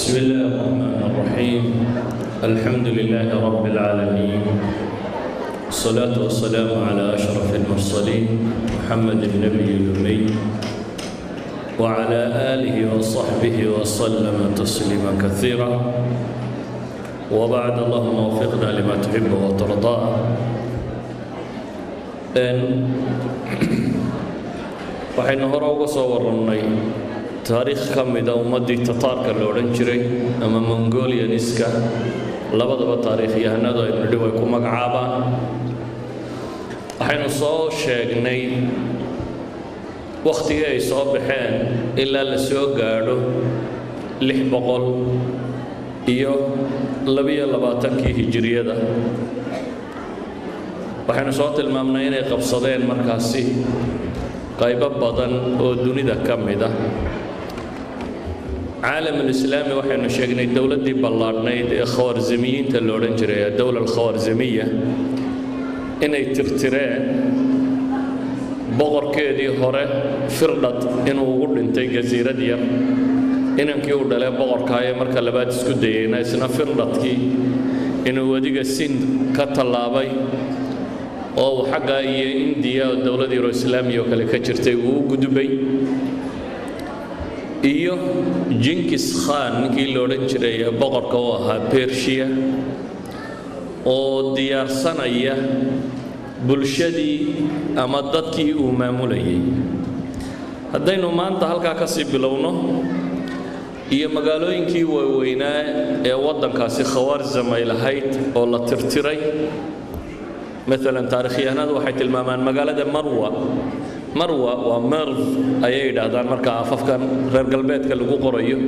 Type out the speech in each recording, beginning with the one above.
بسم الله الرحمن الرحيم، الحمد لله رب العالمين، والصلاة والسلام على أشرف المرسلين محمد النبي الأمي وعلى آله وصحبه وسلم تسليما كثيرا، وبعد، اللهم وفقنا لما تحب وترضى. إن waxaynu hore uga soo warrannay taariikh ka mida ummaddii Tataarka la odhan jiray ama Mongolianiska, labadaba taariikhyahanadu aynu nidhi way ku magacaabaan. Waxaynu soo sheegnay wakhtigii ay soo baxeen ilaa la soo gaadho 622-kii hijiriyada. Waxaynu soo tilmaamnay inay qabsadeen markaasi qaybo badan oo dunida ka mid ah, caalamulislaami. Waxaynu sheegnay dowladdii ballaadhnayd ee Khawarzamiyiinta la odhan jiray, الدولة الخوارزمية, inay tirtireen, boqorkeedii hore firdhad inuu ugu dhintay jasiirad yar, inankii uu dhalee boqorkaaye marka labaad isku dayeyna isna firdhadkii inuu wadiga Sind ka tallaabay oo uu xaggaa iyo Indiya oo dowlad yaro islaamiya oo kale ka jirtay uu u gudbay, iyo Jinkis Khan ninkii la odhan jiray ee boqorka u ahaa Bershiya oo diyaarsanaya bulshadii ama dadkii uu maamulayay. Haddaynu maanta halkaa ka sii bilowno iyo magaalooyinkii waaweynaa ee waddankaasi Khawaarzam ay lahayd oo la tirtiray. Maalan, taarikhyahanadu waxay tilmaamaan magaalada Marwa. Marwa waa Merv ayay yidhaahdaan marka afafkan reer galbeedka lagu qorayo.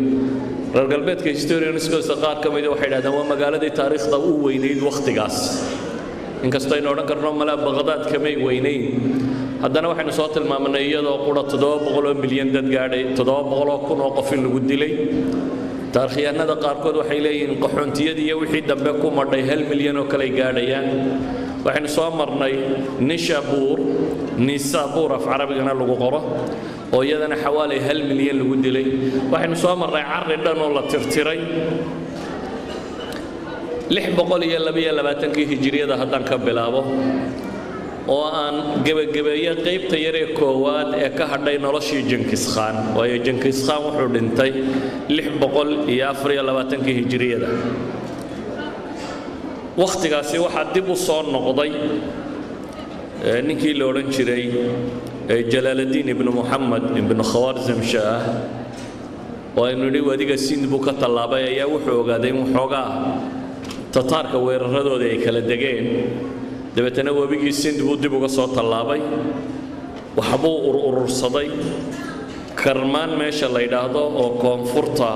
Reer galbeedka historianskoosa qaar ka mida waxay yidhahdaan waa magaaladii taariikhda u weynayd wakhtigaas. Inkastoo aynu odhan karno malaa Baqdaad kamay weynayn, haddana waxaynu soo tilmaamanay iyadoo qura 700 milyan dad gaadhay, 700,000 oo qof in lagu dilay. Taarikhyahanada qaarkood waxay leeyihiin qaxoontiyadii iyo wixii dambe ku madhay 1 milyan oo kale gaadhayaan. Waxaynu soo marnay Nishabuur, Nisabuur af Carabigana lagu qoro, oo iyadana xawaalay 1 milyan lagu dilay. Waxaynu soo marnay carri dhan oo la tirtiray. 622-kii hijiriyada haddaan ka bilaabo oo aan gebagabeeyo qaybta yaree koowaad ee ka hadhay noloshii Jinkis Khan, waayo Jinkis Khan wuxuu dhintay 624-kii hijiriyada. Wakhtigaasi waxaa dib u soo noqday ninkii la odhan jiray Jalaaladiin ibnu Muxamed ibnu Khawaarzam Shaah, oo aynu nidhi wadiga Sind buu ka tallaabay, ayaa wuxuu ogaaday in waxoogaa Tataarka weeraradooda ay kala degeen. Dabeetana webigii Sind buu dib uga soo tallaabay, waxbuu urursaday. Karmaan meesha la yidhaahdo oo koonfurta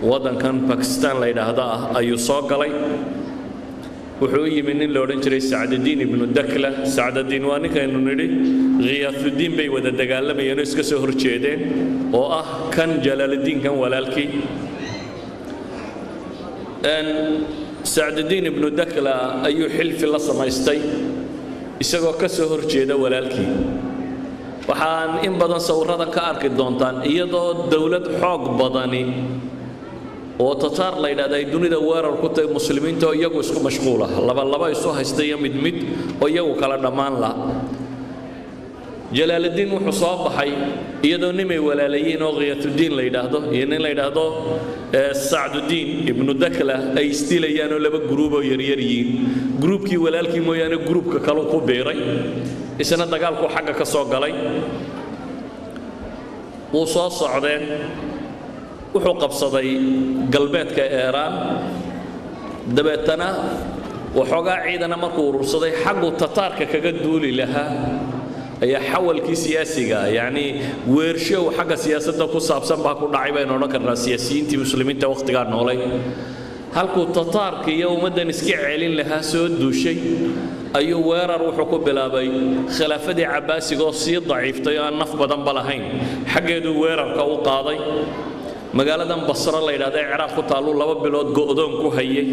waddankan Bakistan la yidhaahdo ah ayuu soo galay. Wuxuu u yimi nin la odhan jiray Sacdadiin ibnu Dakla. Sacdadiin waa ninkaynu nidhi Khiyaasudiin bay wada dagaalamayeen oo iska soo horjeedeen, oo ah kan Jalaaladiinkan walaalkii. Sacdadiin ibnu Dakla ayuu xilfi la samaystay isagoo ka soo horjeeda walaalkii. Waxaan in badan sawiradan ka arki doontaan iyadoo dowlad xoog badani oo Tataar la yidhahda ay dunida weerar ku tahay, muslimiinta oo iyagu isku mashquula, laba laba isu haysta iyo mid mid oo iyagu kala dhammaan la. Jalaaladiin wuxuu soo baxay iyadoo nimay walaalayiin oo Khiyaatudiin la yidhaahdo iyo nin la yidhaahdo Sacdudiin ibnu Dakla ay isdilayaan oo laba guruub oo yaryar yihiin. Gruubkii walaalkii mooyaane gruubka kaleu ku biiray, isna dagaalkuu xagga ka soo galay. Wuu soo socdeen, wuxuu qabsaday galbeedka Eeraan. Dabeetana waxoogaa ciidana markuu urursaday, xaggu Tataarka kaga duuli lahaa ayaa xawalkii siyaasiga, yacnii weershow xagga siyaasadda ku saabsan baa ku dhacay baynu odhan karnaa siyaasiyiintii muslimiinta wakhtigaa noolay. Halkuu Tataarka iyo ummaddan iska celin lahaa soo duushay ayuu weerar wuxuu ku bilaabay khilaafadii Cabbaasiga oo sii daciiftay oo aan naf badanba lahayn. Xaggeeduu weerarka u qaaday. Magaaladan Basro la yidhahda ee Ciraaq ku taalluu 2 bilood go'doon ku hayay.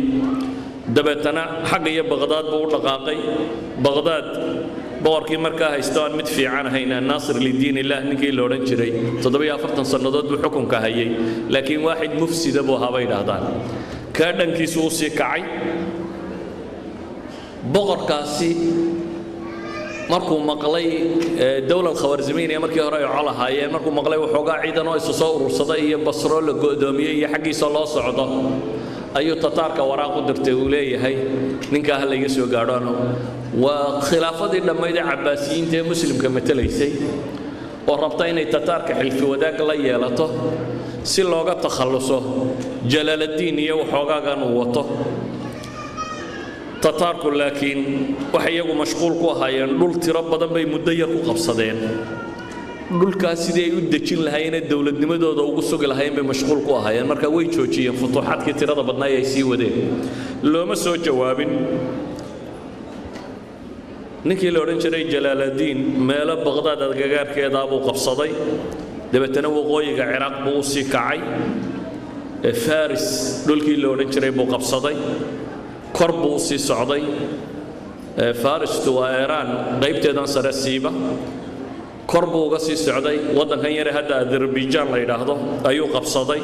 Dabeetana xagga iyo Baqdaad buu u dhaqaaqay. Baqdaad Boqorkii markaa haysto aan mid fiican ahayn, Naasir lidiin illah ninkii la odhan jiray, 47 sannadood buu xukunka hayay, laakiin waaxid mufsida buu ahaa bay idhaahdaan. Kaa dhankiisu u sii kacay. Boqorkaasi markuu maqlay dowlad Khawarzimiiniya markii hore ay col ahaayeen, markuu maqlay waxoogaa ciidan oo isu soo urursaday iyo Basro la go'doomiyey iyo xaggiisa loo socdo, ayuu Tataarka waraaq u dirtay uu leeyahay ninkaa ha layga soo gaadhoano. Waa khilaafadii dhammayd ee Cabbaasiyiinta ee Muslimka matalaysay oo rabta inay Tataarka xilfi wadaag la yeelato si looga takhalluso Jalaaladdiin iyo waxoogaagan uu wato Tataarku. Laakiin waxay iyagu mashquul ku ahaayeen dhul tiro badan bay muddo yar ku qabsadeen. Dhulkaas sidii ay u dejin lahaayeenee dowladnimadooda ugu sugi lahaayeen bay mashquul ku ahaayeen. Marka way joojiyeen futuuxaadkii tirada badnaa ee ay sii wadeen. Looma soo jawaabin. Ninkii la odhan jiray Jalaaladiin meelo Baqdaad agagaarkeedaa buu qabsaday, dabeetana waqooyiga Ciraaq buu u sii kacay, Faris dhulkii la odhan jiray buu qabsaday, kor buu u sii socday. Faristu waa Iiraan qaybteedan sare siiba. Kor buu uga sii socday, waddankan yare hadda Azerbaijan la yidhaahdo ayuu qabsaday.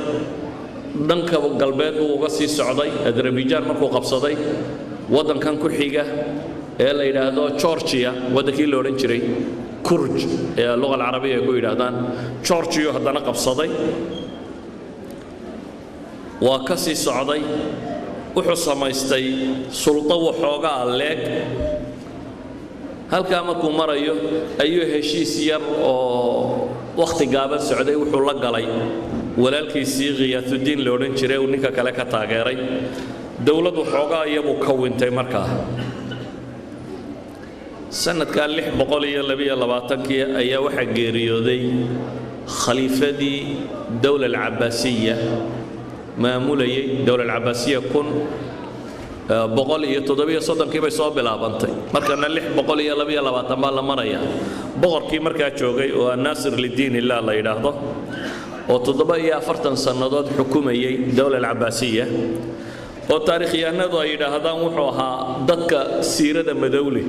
Dhanka galbeed buu uga sii socday. Azerbaijan markuu qabsaday, waddankan ku xiga ee la yidhaahdo Georgia, waddankii la odhan jiray Kurj ee luqa alcarabiya ay ku yidhaahdaan Georgia, haddana qabsaday. Waa ka sii socday, wuxuu samaystay sulto waxoogaa leeg. Halkaa markuu marayo ayuu heshiis yar oo wakhti gaaban socday wuxuu la galay walaalkiisii Khiyaasudiin la odhan jiray, uu ninka kale ka taageeray. Dowlad waxoogaa iyabuu ka wintay. Markaa sanadkaa 622-kii ayaa waxaa geeriyooday khaliifadii dowla alcabaasiya maamulayay. Dowla alcabaasiya 1137-kii bay soo bilaabantay, markana 622 baa la maraya. Boqorkii markaa joogay oo Annaasir lidiin illah la yidhaahdo, oo 47 sannadood xukumayay dowla alcabaasiya, oo taariikhyahanadu ay yidhaahdaan wuxuu ahaa dadka siirada madowleh,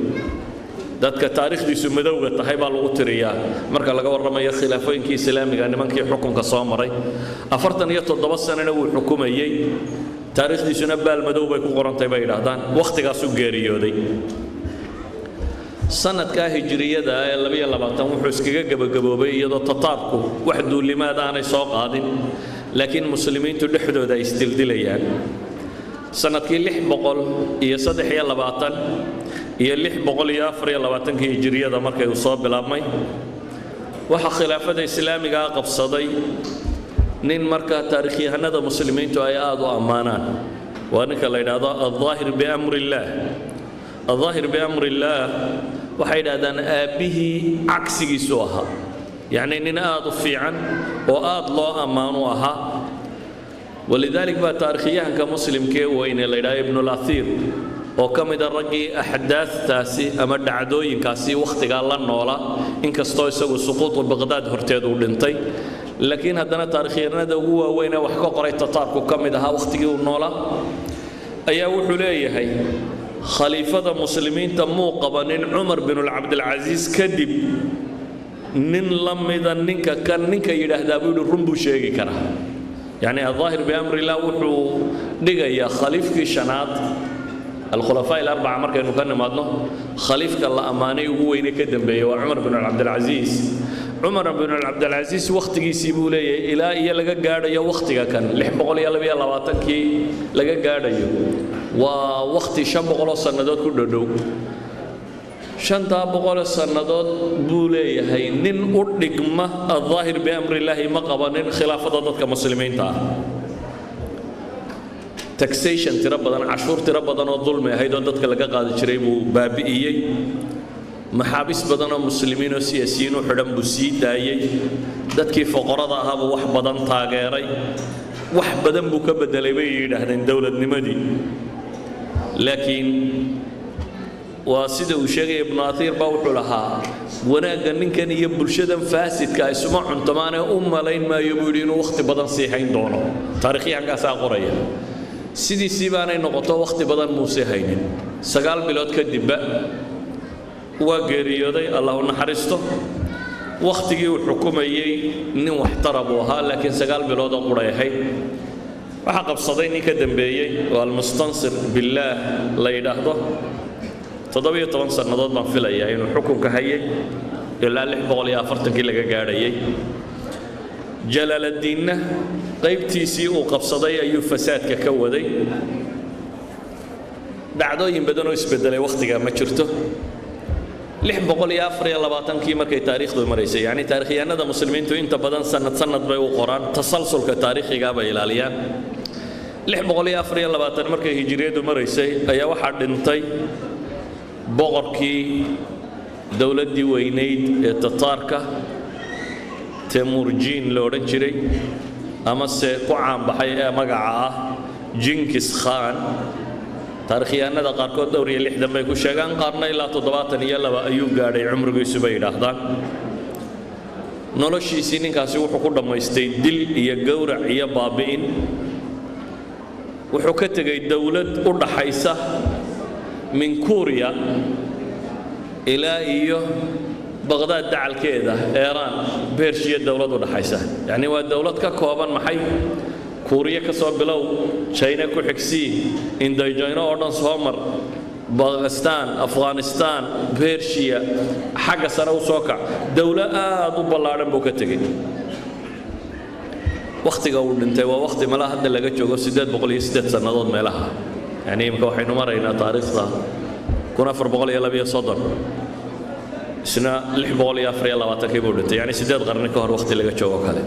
dadka taariikhdiisu madowga tahay baa lagu tiriyaa marka laga warramayo khilaafooyinkii islaamiga nimankii xukunka soo maray. 47 sanana wuu xukumayey, taariikhdiisuna baal madow bay ku qorantay bay yidhaahdaan. Wakhtigaasuu geeriyooday sanadkaa hijriyada ee 22. Wuxuu iskaga gebagaboobay iyadoo Tataarku wax duulimaad aanay soo qaadin, laakiin Muslimiintu dhexdooda ay isdildilayaan. Sanadkii 623 iyo 624-kii hijriyada markay uu soo bilaabmay, waxaa khilaafada islaamigaa qabsaday nin markaa taariikhyahanada Muslimiintu ay aad u ammaanaan. Waa ninka la yidhaahdo Aldaahir biamri illaah. Aldaahir biamri illaah waxay yidhahdaan aabbihii cagsigiisu ahaa, yacni nin aad u fiican oo aad loo ammaanu ahaa. Walidalik baa taariikhyahanka Muslimkee weyne la yidhahdo Ibnulathiir, oo ka mida raggii axdaadtaasi ama dhacdooyinkaasi wakhtigaa la noola, inkastoo isagu suquutu Baqdaad horteed uu dhintay, laakiin haddana taarikhyahanada ugu waaweyn ee wax ka qoray Tataarku ka mid ahaa wakhtigii uu noolaa, ayaa wuxuu leeyahay khaliifada Muslimiinta muu qabanin Cumar binulcabdilcasiis kadib nin la mida ninka kan. Ninka yidhaahdaa, buu yidhi, run buu sheegi karaa. Yacni Aldaahir biamri illah wuxuu dhigayaa khaliifkii shanaad alkhulafaa alarbaca markaynu ka nimaadno, khaliifka la ammaanay ugu weyne ka dambeeyey waa Cumar bin Cabdilcasiis. Cumar bin Cabdilcasiis wakhtigiisii, buu leeyahay, ilaa iyo laga gaadhayo wakhtiga kan 622-kii laga gaadhayo, waa wakhti 500 sannadood ku dhodhow. 500 sannadood, buu leeyahay, nin u dhigma Aldaahir biamri illaahi ma qabanin khilaafada dadka Muslimiinta ah. Taxation tiro badan, cashuur tiro badan oo dulmi ahayd oo dadka laga qaadi jiray buu baabi'iyey. Maxaabiis badan oo Muslimiin oo siyaasiyiin u xidhan buu sii daayey. Dadkii foqorada ahaa buu wax badan taageeray. Wax badan buu ka beddelay, bay yidhaahdeen, dowladnimadii. Laakiin waa sida uu sheegaya Ibnu Athiir baa wuxuu lahaa wanaagga ninkan iyo bulshadan faasidka isuma cuntamaanee u malayn maayo, buu yidhi, inuu wakhti badan sii hayn doono. Taariikhyahankaasaa qoraya. Sidiisii baanay noqoto, wakhti badan muusii haynin. 9 bilood kadibba Waa geeriyooday, Allah u naxariisto. Wakhtigii uu xukumayey nin waxtara buu ahaa, laakiin 9 bilood oo quray ahayd. Waxaa qabsaday nin ka dambeeyey oo Almustansir Billaah la yidhaahdo. 17 sannadood baan filayaa inuu xukunka hayay, ilaa 640-kii laga gaadhayay. Jalaaladiinna qaybtiisii uu qabsaday ayuu fasaadka ka waday. Dhacdooyin badan oo isbedelay wakhtigaa ma jirto. 624-kii markay taariikhdu maraysay, yacni taarikhyahanada muslimiintu inta badan sanad sanad bay u qoraan, tasalsulka taariikhigaa bay ilaaliyaan. 624 markay hijiriyadu maraysay ayaa waxaa dhintay boqorkii dowladdii weynayd ee Tataarka, Temurjiin la odhan jiray, amase ku caanbaxay ee magaca ah Jinkis Khan. Taarikhyahanada qaarkood dhowr iyo lixdan bay ku sheegaan, qaarna ilaa 72 ayuu gaadhay cumrigiisu bay yidhaahdaan. Noloshiisii ninkaasi wuxuu ku dhammaystay dil iyo gowrac iyo baabi'in. Wuxuu ka tegey dowlad u dhaxaysa min Kuuriya ilaa iyo Baqdaad dacalkeeda, Eeraan, Bershiya, dowlad u dhaxaysa. Yacni waa dowlad ka kooban maxay? Kuuriya ka soo bilow, Jayna ku xigsii, Indojayno oo dhan soo mar, Bakistan, Afghanistan, Bershiya, xagga sare u soo kac. Dowlo aad u ballaadhan buu ka tegey. Wakhtiga uu dhintay waa wakhti malaha hadda laga joogo 808 sannadood meelaha. Yani imika waxaynu maraynaa taariikhda 1432, isna 624-kii buu dhintay, yani 8 qarni ka hor wakhti laga joogo kale.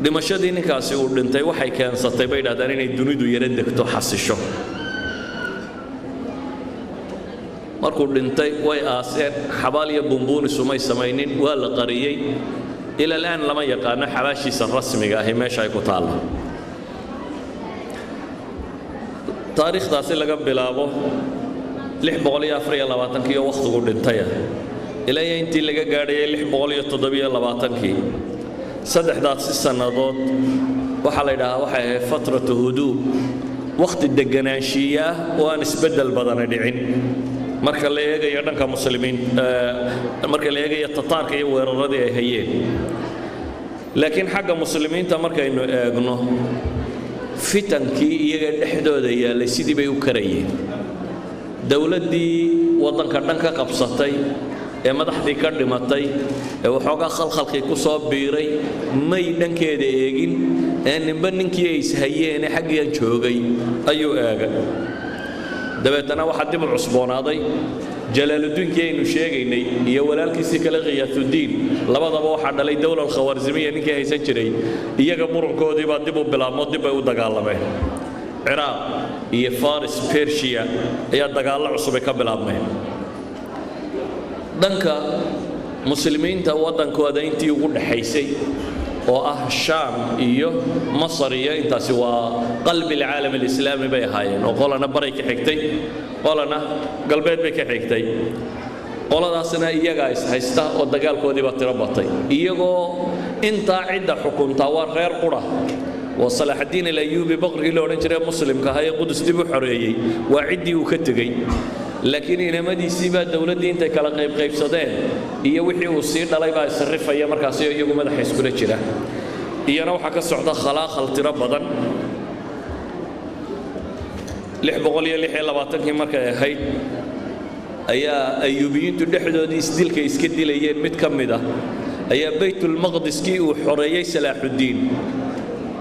Dhimashadii ninkaasi uu dhintay waxay keensatay, bay idhahdaan, inay dunidu yaro degto, xasisho. Markuu dhintay way aaseen, xabaal iyo bumbuunis umay samaynin, waa la qariyey. Ila al'aan lama yaqaano xabaashiisa rasmiga ahi meesha ay ku taallo. Taariikhdaasi laga bilaabo 624-kii oo wakhtigu dhintaya ilaa iyo intii laga gaadhayay 627-kii, saddexdaasi sannadood waxaa la yidhaahdaa waxay ahayd fatratu huduu, wakhti deganaanshiyaah oo aan isbeddel badani dhicin marka la eegayo dhanka muslimiin, marka la eegayo Tataarka iyo weeraradii ay hayeen. Laakiin xagga muslimiinta markaynu eegno, fitankii iyaga dhexdooda yaallay sidii bay u karayeen. Dowladdii waddanka dhan ka qabsatay ee madaxdii ka dhimatay ee waxoogaa khalkhalkii ku soo biiray may dhankeeda eegin, ee ninba ninkii ay ishayeene xaggiian joogay ayuu eegay. Dabeetana waxaa dib u cusboonaaday Jalaaludiinkii aynu sheegaynay iyo walaalkiisii kale Khiyaasudiin. Labadaba waxaa dhalay dowla alkhawarzimiya ninkii haysan jiray. Iyaga murankoodii baa dib u bilaabmo, dib bay u dagaalameen. Ciraaq iyo Faris, Bershiya, ayaa dagaallo cusubay ka bilaabmeen. Dhanka muslimiinta waddankooda intii ugu dhaxaysay oo ah Shaam iyo Masar iyo intaasi waa qalbi alcaalam alislaami bay ahaayeen, oo qolana baray ka xigtay, qolana galbeed bay ka xigtay. Qoladaasna iyagaa ishaysta oo dagaalkoodii baa tiro batay, iyagoo intaa cidda xukuntaa waa reer qura, waa Salaaxaddiin Alayuubi, boqorkii la odhan jiray muslimka ahaa ee Qudus dib u xoreeyey. Waa ciddii uu ka tegey, laakiin inamadiisii baa dowladdii intay kala qaybqaybsadeen iyo wixii uu sii dhalay baa isrifaya markaasi iyagu madaxa iskula jira. Iyana waxaa ka socda khalaaqal tiro badan. 626-kii markay ahayd ayaa Ayuubiyiintu dhexdoodii isdilka iska dilayeen. Mid ka mid ah ayaa Baytulmaqdiskii uu xoreeyey Salaaxuddiin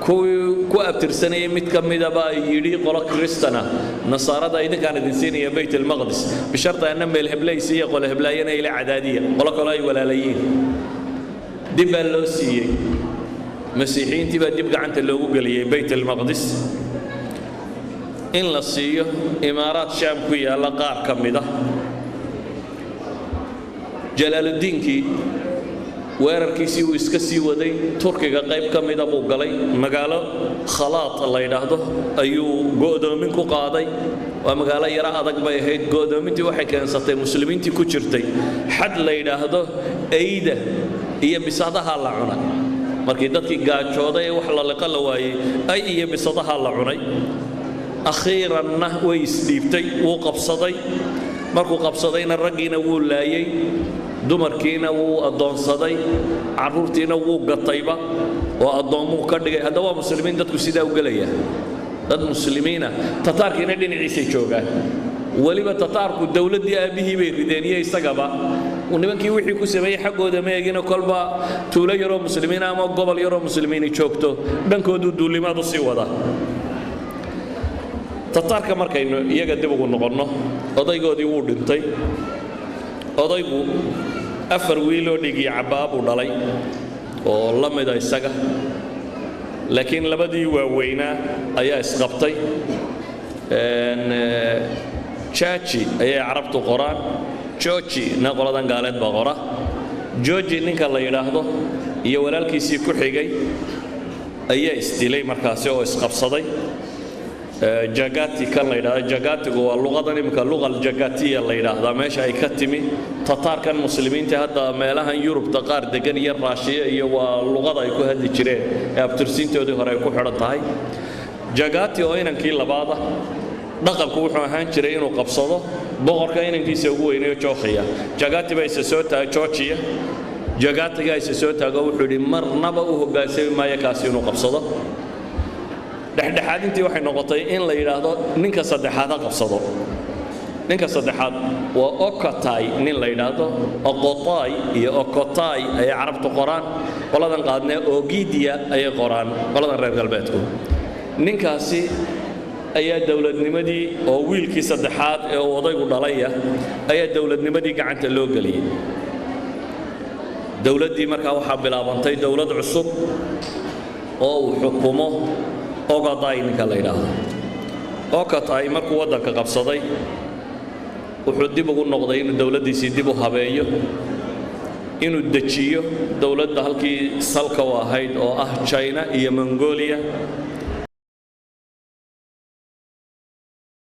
kuwii ku abtirsanayay mid ka mida baa yidhi qolo kristana, nasaarada, idinkaan idin siinaya Bayt almaqdis bisharta anna meel heblaysi iyo qolo heblaayana ila cadaadiya, qolo kaloo ay walaalayiin. Dib baa loo siiyey masiixiyiintii, baa dib gacanta loogu geliyey Bayt almaqdis, in la siiyo imaaraad Shaam ku yaalla qaar ka mid ah. Jalaaludiinkii weerarkiisii uu iska sii waday, Turkiga qayb ka mida buu galay, magaalo Khalaad la yidhaahdo ayuu go'doomin ku qaaday. Waa magaalo yaro adag bay ahayd. Go'doomintii waxay keensatay muslimiintii ku jirtay xad la yidhaahdo eyda iyo bisadaha la cunay. Markii dadkii gaajooday ee wax la liqa la waayey, ay iyo bisadaha la cunay. Akhiiranna way isdhiibtay, wuu qabsaday. Markuu qabsadayna, raggiina wuu laayey, dumarkiina wuu addoonsaday, carruurtiina wuu gatayba oo addoommuu ka dhigay. Hadda waa muslimiin dadku sidaa u gelaya, dad muslimiina. Tataarkiina dhinaciisay joogaan. Weliba Tataarku dowladdii aabbihii bay rideen iyo isagaba. Nimankii wixii ku sameeyey xaggooda ma eegina, kolba tuulo yaroo muslimiina ama gobol yaroo muslimiini joogto dhankooduu duulimaad u sii wada. Tataarka markaynu iyaga dib ugu noqonno, odaygoodii wuu dhintay. Odaygu afar wiiloo dhigiyo cabbaa buu dhalay oo la mida isaga, laakiin labadii waaweynaa ayaa isqabtay. Jaji ayay Carabtu qoraan, Georgi na qoladan gaaleed baa qora. Georgi ninka la yidhaahdo iyo walaalkiisii ku xigay ayaa isdilay markaasi oo isqabsaday. Jagati kan la yidhahdo, Jagatigu waa luqadan imika luqa aljagatiya la yidhaahdaa, meesha ay ka timi Tataarkan muslimiinta hadda meelahan Yurubta qaar degan iyo Raashiya iyo waa luqada ay ku hadli jireen ee abtirsiintoodii hore ay ku xidhan tahay. Jagati oo inankii labaada, dhaqanku wuxuu ahaan jiray inuu qabsado boqorka inankiisa ugu weynayo Jookiya. Jagati baa isa soo taagay, Georgia Jagatiga isa soo taago, wuxuu yidhi marnaba u hoggaansami maayo kaasi inuu qabsado. Dhexdhexaadintii waxay noqotay in la yidhaahdo ninka saddexaad ha qabsado. Ninka saddexaad waa Okatay nin la yidhaahdo. Oqotay iyo Okotay ayay Carabtu qoraan, qoladan qaadnee Ogidia ayay qoraan qoladan reer galbeedku. Ninkaasi ayaa dowladnimadii, oo wiilkii saddexaad ee uu odaygu dhalaya, ayaa dowladnimadii gacanta loo geliyey. Dowladdii markaa waxaa bilaabantay dowlad cusub oo uu xukumo Ogaday ninka la yidhaahdo. Okatay markuu waddanka qabsaday, wuxuu dib ugu noqday inuu dowladdiisii dib u habeeyo, inuu dejiyo dowladda halkii salka u ahayd oo ah China iyo Mongolia.